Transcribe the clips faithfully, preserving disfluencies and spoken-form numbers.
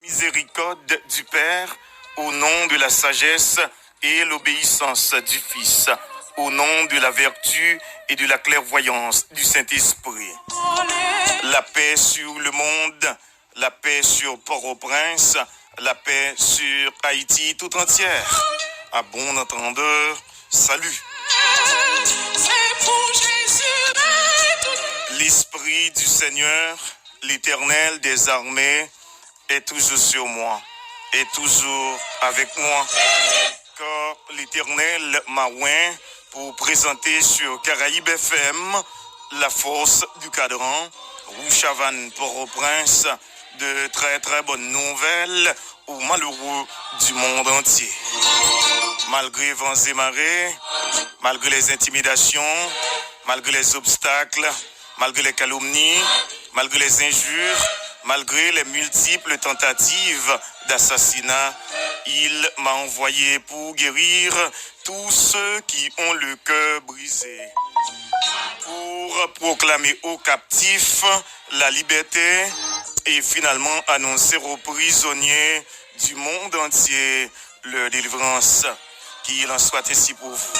miséricorde du Père, au nom de la sagesse et l'obéissance du Fils, au nom de la vertu et de la clairvoyance du Saint-Esprit. La paix sur le monde, la paix sur Port-au-Prince, la paix sur Haïti tout entière. À bon entendeur, salut. L'Esprit du Seigneur, l'Éternel des armées, est toujours sur moi, est toujours avec moi. Car l'Éternel m'a oint pour présenter sur Caraïbes F M la force du cadran, Rouge Havane, Port-au-Prince, de très très bonnes nouvelles aux malheureux du monde entier. Malgré vents et marées, malgré les intimidations, malgré les obstacles, malgré les calomnies, malgré les injures, malgré les multiples tentatives d'assassinat, il m'a envoyé pour guérir tous ceux qui ont le cœur brisé, pour proclamer aux captifs la liberté et finalement annoncer aux prisonniers du monde entier leur délivrance. Qu'il en soit ainsi pour vous.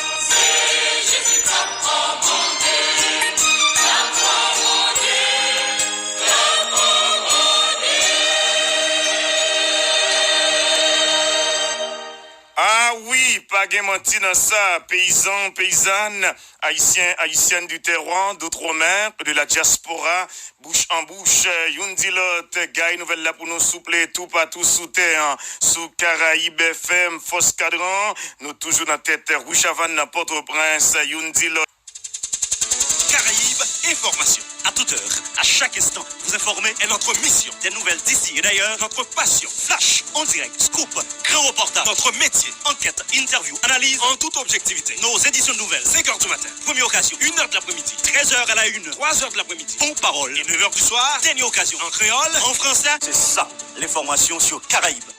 Ah wi, pa gen manti nan sa, peyizan, peyizàn, ayisyen, ayisyèn du terroir, d'outre-mer, de la diaspora, bouch an bouch, youn di lòt, gaye nouvèl la pou nou souple, toupatou sou tè an, sou Karayib F M, Fòs Kadran, nou toujou nan tèt Rouch Avann nan Pòtoprens, youn di lòt. Caraïbes Information. À toute heure, à chaque instant, vous informer est notre mission. Des nouvelles d'ici et d'ailleurs, notre passion. Flash, en direct, scoop, grand reportage. Notre métier, enquête, interview, analyse, en toute objectivité. Nos éditions de nouvelles, cinq heures du matin, première occasion, une heure de l'après-midi, treize heures à la une heure, trois heures de l'après-midi, bon parole. Et neuf heures du soir, dernière occasion, en créole, en français. C'est ça, l'information sur Caraïbes.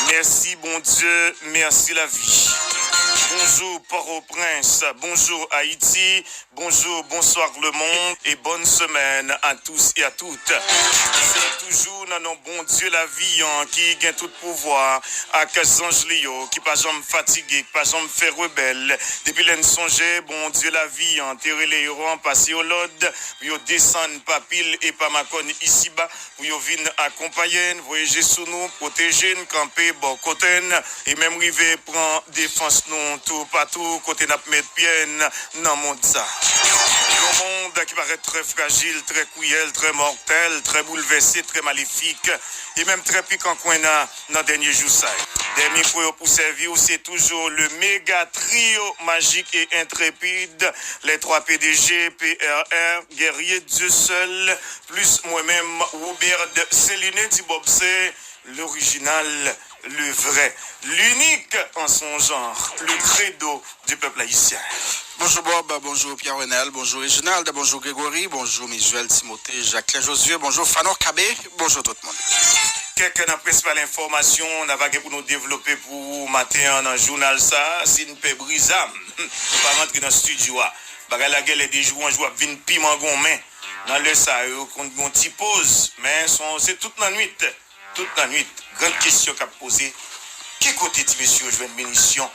Mèsi Bondye, mèsi lavi. Bonjou Pòtoprens, bonjou Ayiti, bonjou, bonsoir le monde et bonne semaine à tous et à toutes. Se toujou nan non Bondye lavi an ki gen tout pouvwa ak zanj li yo ki pa janm fatige, ki pa janm fè rebèl. Depi lè n sonje Bondye lavi an te rele yo an, pase yo lòd pou yo desann pa pil e pa makòn isiba, pou yo vin akonpaye n, voye je sou nou, pwoteje n, kanpe bò kote n, e menm rive pran defans nou toupatou kote n ap met pye n nan mond sa. Yon mond ki parèt trè frajil, trè kriyèl, trè mòtèl, trè boulvèse, trè malefik, e menm trè pikan kwenna nan dènye jou sa yo. Dèyè mikwo yo pou sèvi w, se toujou le méga trio magique et intrépide, les trois P D G, P R R, guerrier Dieu seul, plus mwen menm, Robert Céliné di Bob, se l'original, le vrai, l'unique en son genre, le credo du peuple haïtien. Bonjou Bob, bonjou Pierre Renel, bonjou Reginald, bonjou Grégory, bonjou Mizuel, Timothée, Jacquelin, Josué, bonjou Fano Kabé, bonjou tout moun. Kèk nan prensipal enfòmasyon n a va gen pou nou devlope pou ou maten an nan jounal sa a, si n pè bri zam, nou pa rantre nan estidyo a. Bagay la genlè de jou an jou ap vin pi mangonmen. Nan lè sa yo, konn gen yon ti poz, men se yon, se tout lannwit. Tout lannwit, gran kesyon k ap poze, ki kote ti mesye yo jwenn minisyon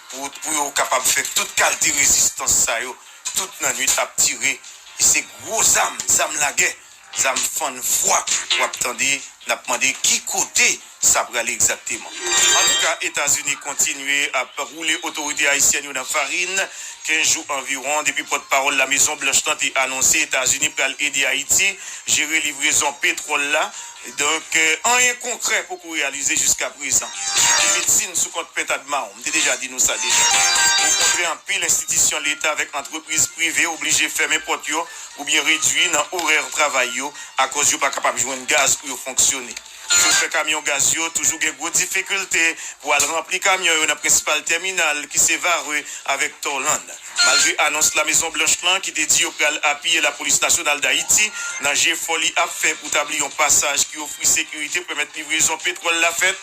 pou, pou yo kapab fè tout kalte rezistans sa yo, tout lannwit ap tire, e se gwo zam, zam lagè, zam fann fwa w ap tande N ap mande ki kote sa prale egzakteman. Antouka, Etazini kontinye ap woule otorite ayisyèn yo nan farin. Kenz jou anviwon depi pòtpawòl Lamezon Blanch lan te anonse Etazini pral ede Ayiti jere livrezon petwòl la. Donk, eh, anyen konkrè poko reyalize jiska prezan. Medsin sou kont pentad mawon, m te deja di nou sa deja. Okontrè, anpil enstitisyon leta avèk antrepriz prive oblije fèmen pòt yo oubyen redui nan orè travay yo akòz yo pa kapab jwenn gaz pou yo fonksyone. Chofè kamyon gaz yo toujou gen gwo difikilte pou al ranpli kamyon yo nan prensipal tèminal ki se Varreux avèk Torland. Malgre anons Lamezon Blanch lan ki te di yo pral apiye Lapolis Nasyonal d Ayiti nan jefò li ap fè pou tabli yon pasaj ki ofri sekirite pou pèmèt livrezon petwòl la fèt,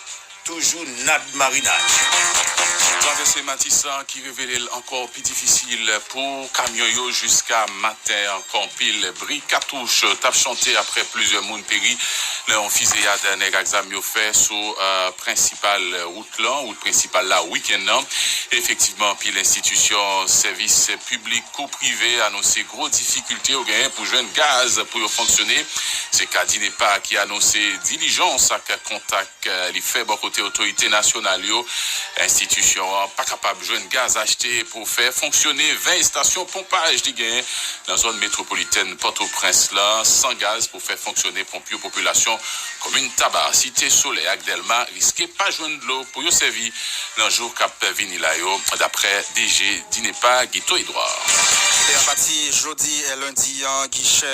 toujou nad marinaj. Travèse Matisan ki revele l ankò pi difisil pou kamyon yo jiska maten ankò. Anpil bri katouch t ap chante apre plizyè moun peri nan yon fizeyad nèg ak zam yo fè sou, eh, prensipal wout lan, wout prensipal la, wikenn nan. Efektivman, anpil enstitisyon, sèvis piblik kou prive anonse gwo difikilte yo genyen pou jwenn gaz pou yo fonksyone. Se ka DINEPA ki anonse dilijans ak kontak, eh, li fè bò kote otorite nasyonal yo. Enstitisyon an pa kapab jwenn gaz achte pou fè fonksyone ven estasyon ponpaj li genyen nan zòn metwopolitèn Pòtoprens lan, san gaz pou fè fonksyone ponp yo. Popilasyon komin Taba, Site Solèy ak Dèlma riske pa jwenn dlo pou yo sèvi nan jou k ap vini la yo, daprè D G DINEPA, Guito Edouard. E apati jodi, eh, lendi an, gichè,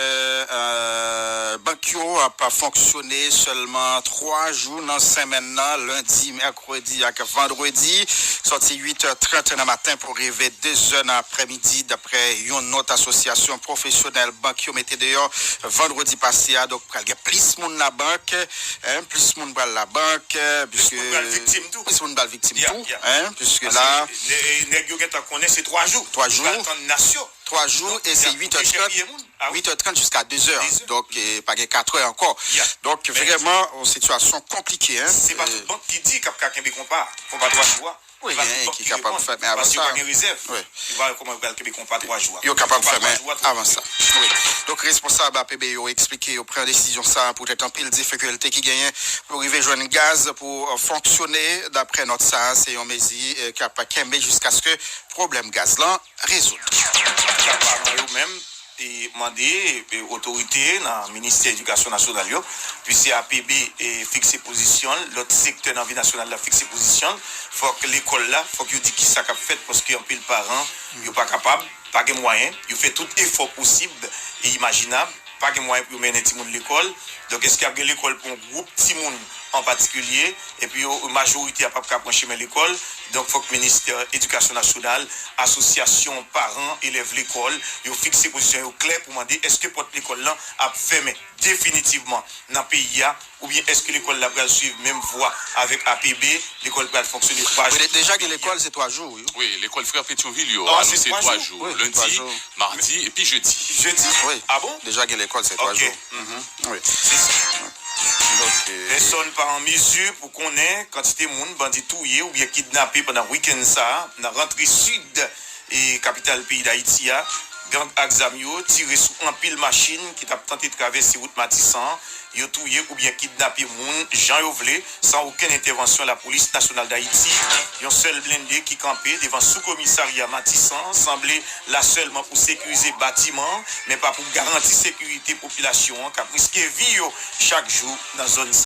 eh, bank yo ap fonksyone sèlman twa jou nan semèn nan, lendi, mèkredi ak vandredi, sòti uit è trant nan maten pou rive de zè nan aprèmidi, daprè yon nòt asosyasyon pwofesyonèl bank yo mete deyò vandredi pase a. Donk, pral gen plis moun nan bank, en, plis moun pral nan bank, eh, piske plis moun pral viktim tou. Plis moun pral viktim tou, en, piske la, nè-, nèg yo gentan konnen se twa jou. Twa jou. Yo pral tann nas yo. Twa jou, e se uit è trant, uit è trant jiska de zè. Donk, eh, pa gen kat è ankò. Donk, vrèman, yon sitiyasyon konplike, en. Se pa tout bank ki di k ap ka kenbe konpa, konpa twa jou a. Wi, gen ki kapab fèmen avan sa. Paske yo pa gen rezèv. Yo pa wè kòman yo pral kenbe konpa twa jou a. Yo kapab fèmen avan sa. Wi. Donk, responsab A P B yo eksplike yo pran desizyon sa a poutèt anpil difikilte ki genyen pou yo rive jwenn gaz pou, eh, fonksyone. Daprè nòt sa a, se yon mezi, eh, k ap kenbe jiskaske pwoblèm gaz lan rezoud. Kanta paran yo menm, e mande, e, otorite nan Ministè Edikasyon Nasyonal yo, pise A P B, e, fikse pozisyon l, lòt sektè nan vi nasyonal la fikse pozisyon l, fòk lekòl la, fòk yo di kisa k ap fèt, paske anpil paran, yo pa kapab, pa gen mwayen, yo fè tout efò posib e imajinab, pa gen mwayen pou yo mennen timoun lekòl. Donk, èske ap gen lekòl pou yon gwoup timoun an patikilye? Epi yo, majorite a p ap ka pran chemen lekòl. Donk, fòk Ministè Edikasyon Nasyonal, asosyasyon paran, elèv lekòl, yo fikse pozisyon yo klè pou mande èske pòt lekòl lan ap fèmen definitivman nan peyi a, oubyen èske lekòl la pral swiv menm vwa avèk A P B, lekòl pral fonksyone twa jou. Wi, de-, deja gen lekòl, se twa jou, wi. Wi, lekòl Frè Petyonvil yo anonse twa jou. Lendi, madi epi jedi. Jedi? Wi. Ah bon? Deja gen lekòl, se twa jou. Wi. Se sa. Donk, eh, pèsòn pa an mezi pou konnen kantite moun bandi touye oubyen kidnape pandan wikenn sa a nan rantre sid e kapital peyi Dayiti a. Gang ak zam yo tire sou anpil machin ki t ap tante travèse wout Matisan an. Yo touye oubyen kidnape moun jan yo vle, san okenn entèvansyon Lapolis Nasyonal Dayiti. Yon sèl blende ki kanpe devan soukomisarya Matisan sanble la sèlman pou sekirize batiman an, men pa pou garanti sekirite popilasyon an k ap riske vi yo chak jou nan zòn